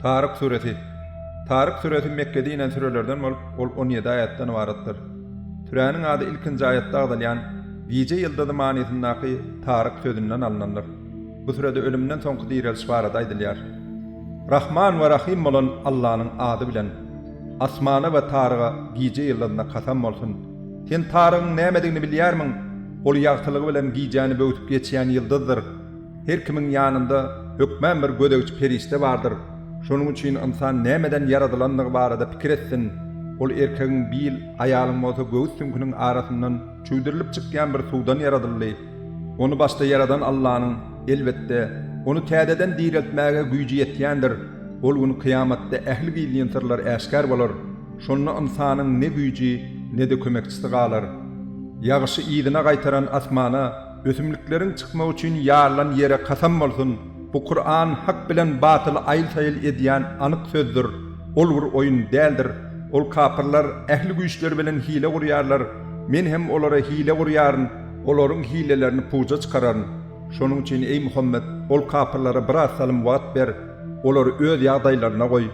Taryk süresi Taryk süresi Mekgede inen sürelerden bolup, ol on ýedi aýatdan ybaratdyr. Süräniň ady ilkinji aýatda agzalýan Gije ýyldyzy manysyndaky Taryk sözünden alnandyr. Bu sürede ölümden soňky direliş barada aýdylýar. Rahman we Rahym bolan Allanyň ady bilen. Asmana we Taryga, gije ýyldyzyna kasam bolsun. Sen Tarygyň nämedigini bilýärmiň? Ol ýagtylygy bilen gijäni böwsüp geçýän ýyldyzdyr. Her kimiň ýanynda hökmän bir gözegçi perişde bardyr. Şonuň üçin ynsan nämeden ýaradylandygy barada pikir etsin. Ol erkegiň bil, aýalyň bolsa göwüs süňküniň arasyndan çüwdürilip çykýan bir suwdan ýaradyldy. Ony başda ýaradan Allanyň, elbetde, ony täzeden direltmäge güýji ýetýändir. Ol gün kyýamatda ähli gizlin syrlar äşgär bolar. Şonda ynsanyň ne güýji, ne-de kömekçisi galar. Ýagyşy yzyna gaýtaran asmana, ösümlikleriň çykmagy üçin ýarylan ýere kasam bolsun! Bu Kuran hak bilen batyly aýyl-saýyl edýän anyk sözdür. Ol bir oýun däldir. Ol kapyrlar ähli güýçleri bilen hile gurýarlar. Men hem olara hile gurýaryn, olaryň hilelerini puja çykararyn. Şonuň üçin, eý Muhammet, ol kapyrlara biraz salym wagt ber, olary öz ýagdaýlaryna goý.